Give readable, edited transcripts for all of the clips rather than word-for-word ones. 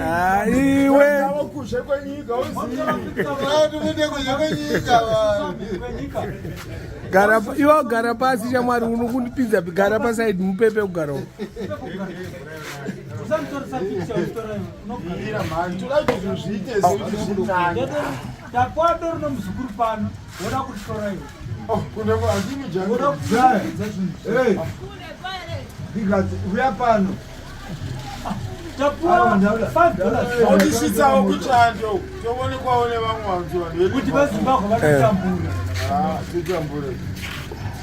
Ah, iwe kuzhe kwenyika gara iwe gara pasi shamwari unokundipinza gara pasaidi mupepe kugara uko takwado rino muzukuru pano woda kutora iwe woda kudzidza zvinhu uya pano tapuwa $5 Ondisvitsawo kuchando toonekwawo nevamwe vanhu vanhu kuti vezimbabwe vanotambura Ah, totambura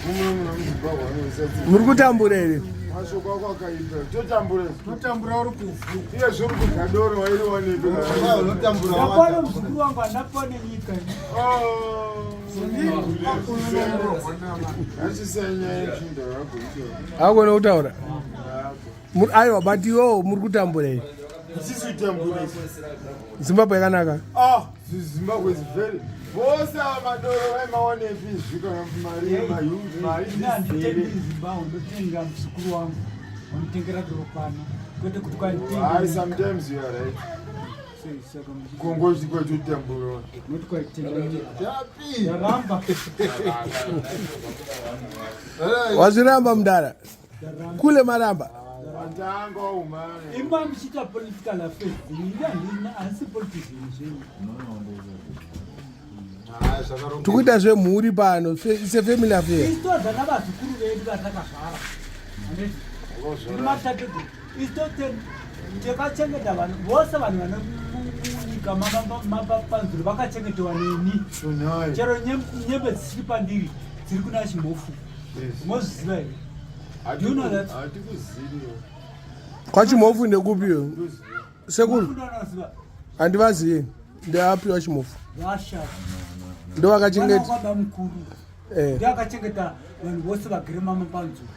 mumwe munhu muzimbabwe anoisa muri kutambura here mashoko ako akaipa totambura totambura uri kufu iye zviri kudya doro wairiwanepi tapuwa muzukuru wangu andapuwa nenyika akona kutaura Aiwa but iwewo muri kutambura here Zimbabwe yakanaka Ah, Zimbabwe is very vose ava madoro vaimawanepi izvi kana mari mari ini handitengi zimbabwe ndotenga muzukuru wangu wanotengera doro pano kwete kuti Hayi, kwaitenga sometimes you are right. Kongozi kwatotambura. noti kwaitenga Tapi. yaramba wazviramba mudara kule maramba Watanga umane. imba muchiita political affairs dzenyu ini handina handisi politics zvenyu tikuita zvemhuri pano it's a family affair isu tozana vazukuru vedu vatakazvara matateguru isu tote takachengeta vanhu vose vanhu vane munyika mapanzuro vakachengetewa neni Tunai. chero nyembe dzisiri pandiri dziri kuna chimhofu mozviziva here Do you know that? Hatikuzivi. Kwachimhofu ndekupiyo sekuru? Unoziva? Handivazivi ndeapiwa chimhofu Vasha ndovakachengeta kwaba mukuru Eh. ndiakachengeta vanhu vose vagere mamapanzuro.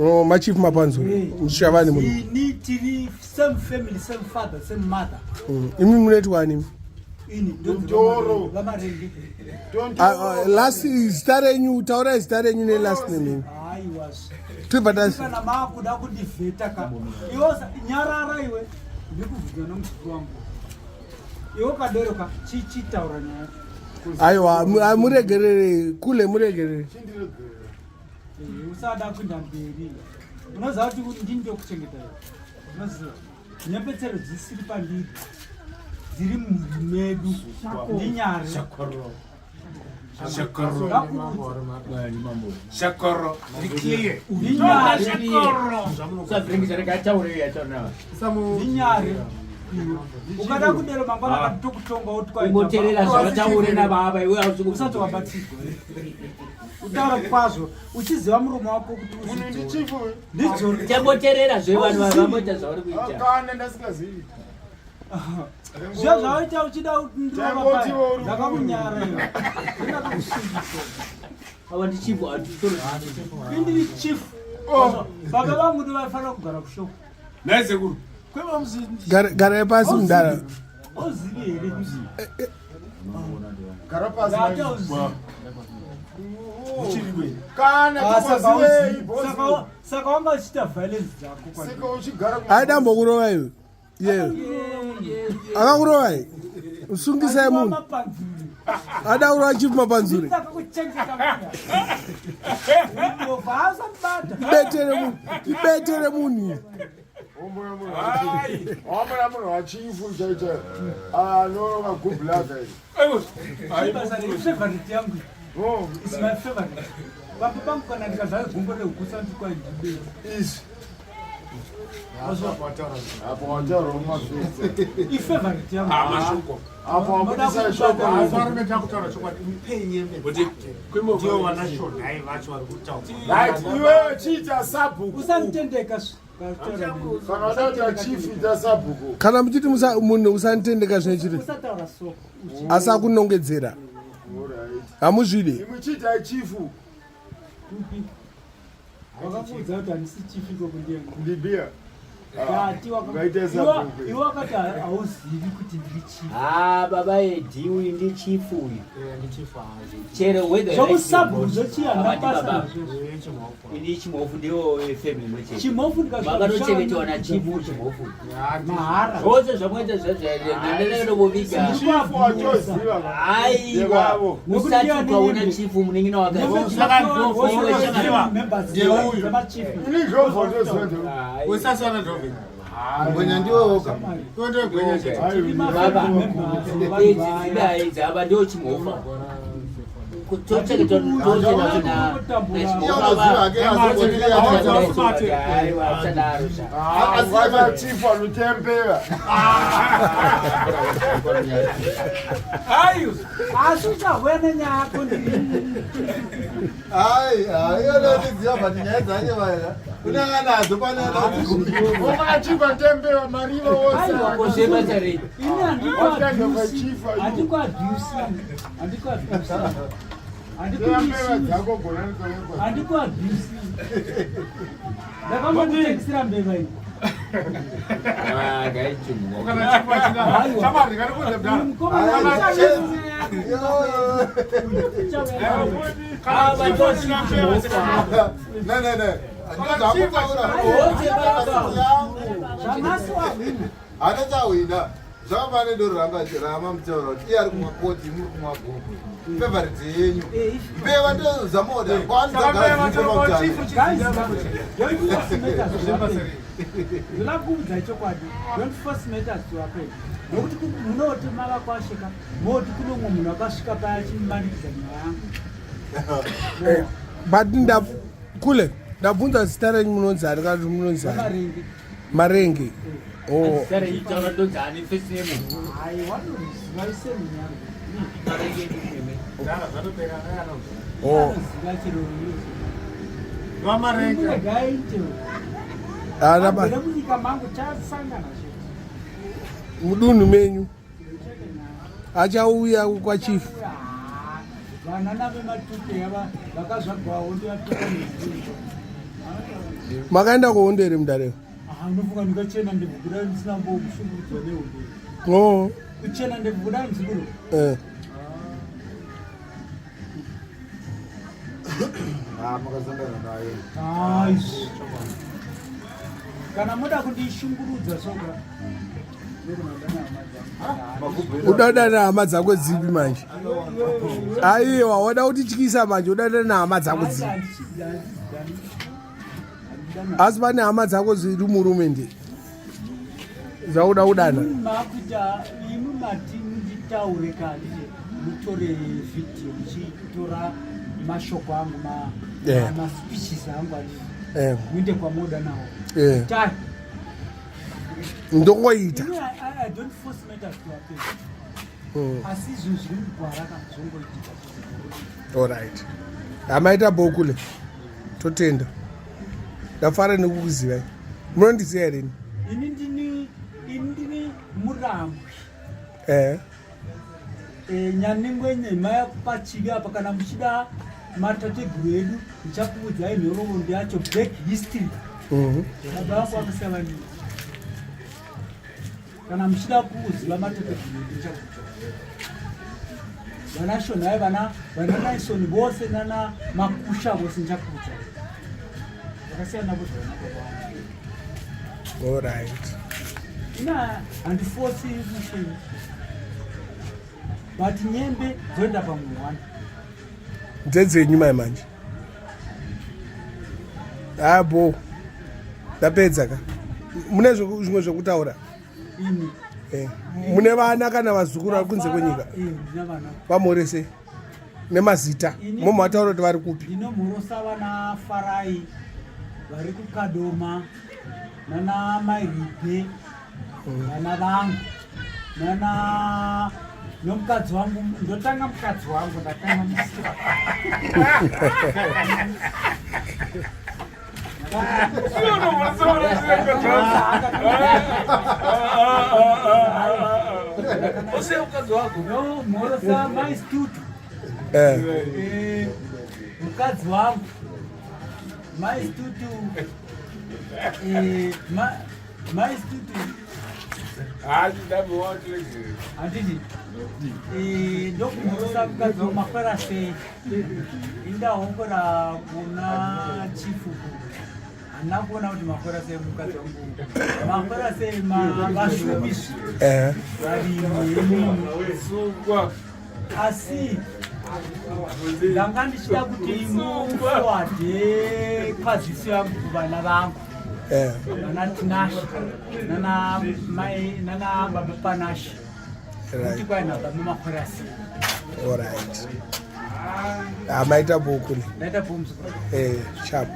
Oh, machief mapanzuro mushavani muno. Ini tiri same family, same father, same mother. Imi munoitwa ani? Ini Doro. vamarenge. Ah, ah, last zita renyu, taurai zita renyu nelast name yenyu. Haiwa, Tibva tasi kana maakuda kundivheta ka iwe nyarara iwe, ndikubvunza nomuzukuru wangu iwe kadero ka chichitaura nyaya. Aiwa, muregerere kule, muregerere. Usada kuenda mberi, unoziva kuti ndini ndokuchengeta iwe. Unoziva nyembetsero dzisiri pandiri dziri mumhuri medu, ndinyare. Shakoro. Shakoro. Ndinyare. Usavhiringisa. Ndinyare iwe, ukada kudero mangwana akatokutonga. Ungoteerera zvavataure nababa iwe hausi Usati wabatsirwa kutaura kwazvo uchiziva muromo wako kuti Munhu ndichifu. ndidzore. Chamboteerera zve vanhu vamboita zvauri kuita. Kana ndasingazivi. Zviya zvawaita uchida. Tangotiwo uri Ndakakunyara iwe, ndakakusungisa. Ava ndichifu. Indiri chief, baba vangu ndovaifanira kugara kushoko. Nhai sekuru. Garai pasi mudara. Ozivi here? Gara pasi. Ndata uzivi. Kana Ah, saka tokozivei uzivi. boss. Saka wanga uchiita violence dzako kwandiri. Saka uchigara Aidambokurova iwe ye akakurovai usungisai munhu. Mapanzuri. Ada kurova chief mapanzuri. Ndakakuchengeta munya haasandibata. Ibetere munhu, ibetere munhu. Wamona munhu wachifu chaicho anorova gubhulaga. Basa refavorite yangu. Is my favorite. Baba vangu kana ndikazvara gumbo rehukusa ndikwaindibei. Izvi apo wataura mumafesi. Ifavorite yangu. Mashoko. Apo wabudisa shoko. Varume, takutaura chokwadi, mupei nyembe Kuti ndiyo vanashonhai vacho vari kutaura. Right, iwewe chiita sabhuku. Usanditendeka. Kana wada kuita chief, ita sabhuku. Kana muchiti munhu usanditendeka zvine chiri Usataura soko. Asi akunongedzera. Alright. Hamuzvidi. Imwe chiitai chifu. Kupi wakakuudza kuti handisi chief ikoko? Ndiye Ndibia. Ndati Ngaite sabhuku. iwe wakati hauzivi kuti ndiri chifu. Ah, baba Edi uyu ndi chief uyu. Chero whether you like it or Zvokusabhuku not, zvochiyana baba ndi basa baba. nazvo. Ini chimhofu ndiwo family imwe chete. Chimhofu Makatochengetewa nachifu chimhofu. Mahara. Zvose zvamunoita zvezvenanenovoviga. Chifu wachoziva. Aiwa, Yevavo. usati ukaona chifu munin'ina wake. Ini zvobva toziva nde. Usasana ndove. Ngwenya ndiwe woga. Iwe ndiwe gwenya chete. Baba, idzi dzidai idzi ava ndiwo chimhofu. Tochengetwa tose Iye unoziva hake asi kuti iye anoziva. Aiwa, usadaro sha. Asi chifu anotembera. Asi uchauya nenyaya yako ndiri. Hai, hai, iye unoziva but nyaya dzake vaya. Unanga nadzo pane anodzikumbi. Omwana chifu anotembera mariva wose. Kose basa rei. Ini What kind of a chief are you? handikuabhusi. Handikuabhusi. Tembera dzako gona nikoekwa. Handikuabhusi. Ndakambokutengesera mbeva iyi. Ah, ngaichimhofu. Kana chifu achina. Shamwari, ngatikuudze mudhara. Uyu mukomana Hai, uchauya chezi. nenyaya yako. Yo. Uchauya nenyaya yako. Kana chifu achina mbeva saka. Ne ne ne. Ndozvakutaura. Yangu. Zvanasi wahwina. Hana chahwina. Zvakafana nedoro ranga ramamutaura kuti iye ari kumwa koti muri kumwa gombo. Favorite yenyu. Mbeva ndozamoda. Kwani Saka mbeva dzagara chero dziri chifu Guys, chiziva. don't force matters to happen. Ndoda kuudza chokwadi. Don't force matters to happen. Nokuti munoti mava kwasvika, moti kuno mumwe munhu akasvika paya achimanikidza nyaya yangu. But nda kule ndabvunza zita renyu munonzi ani kana kuti munonzi ani? Maringi. Marenge. Oh. Zita renyu taura ndonzi first name. Hayi, wanoziva iseni yangu. Marenge ndimweme. Mudhara zvatopera anoziva. Oh. Anoziva chero iyo. Vamarenga. Regai ite. Ana ba Abvere munyika mangu chasangana chete. mudunhu menyu Cheke nyaya. achauya kwachifu. Vana navematuke ava vakazvagwawo ndivatuka nezvinhu. Makaenda kuhondo here mudareo? Ah, unofunga ndingachena ndebvu kudai ndisina mbokushungurudzwa nehondo. Oh. Kuchena ndebvu kudai muzukuru. Eh. Ah, makasangana naye. Ah, izvi. Kana muda kundishungurudza soka. Ndokunodana hama dzangu. Udada nehama dzako dzipi manje? Aiwa, wada kutityisa manje, udada nehama dzako Hayi, dzipi? handizidani. Handidani. Asi pane hama dzako dziri murume ndi dzauda kudana. Imwi makuita imwi mati munditaure kani mutore vhidhiyo muchitora mashoko angu Yeah. maspeeches angu ati Eh, muinde kwamoda nawo. eh. Tai. Ndongoita. Ini I don't force matters to happen. Asi zvinhu zviri mugwara kana zvongoitika. Alright. Hamaita bhokule. Totenda. Ndafara nekukuzivai. Munondiziva here ini? Ini ndini murambwi. Eh. Nyaningwe nyema yapachivi apa kana muchida matateguru edu ndichakuudzai nhoroondo yacho back history. Baba vangu vakasiya vanini. Kana muchida kuziva matateguru edu ndichakuudzai. Vana Shonhai vana Naison vose nana Makusha vose ndichakuudzai. Vakasiyana navo zvavana baba vangu. Alright. Ina handifosi mushini. But nyembe dzoenda pamwe one. Ndedzenyu mai manje. Ah bo. Ndapedza ka. Mune zvimwe zvekutaura? Ini. Eh. Mune vana kana vazukuru vari kunze kwenyika? Ndina vana. Vamhorese nemazita. Momataura kuti vari kupi? Ndinomhorosa vana Farai vari kuKadoma nana Mai Ribe vana vangu nana nomukadzi wangu. Ndotanga mukadzi wangu ndatanga musika. Ose mukadzi wako. Ndomhorosa Mai Stutu. Eh. Mukadzi wangu Mai Stutu. Mai Stuti. Handiti ndokumhorosa mukadzi wangu makwera sei indahongora kuna chifu handina kuona kuti makwera sei mukadzi wangu makwera sei vashumi varimi imimi asi ndanga ndichida kuti muforwardhe kwaziso yangu kuvana vangu vana Tinashe nana mai nana baba Panashe kuti kwai nababa makorasi. Alright, ah, maita bhuku ne. Ndaita bhumzi. Sharp.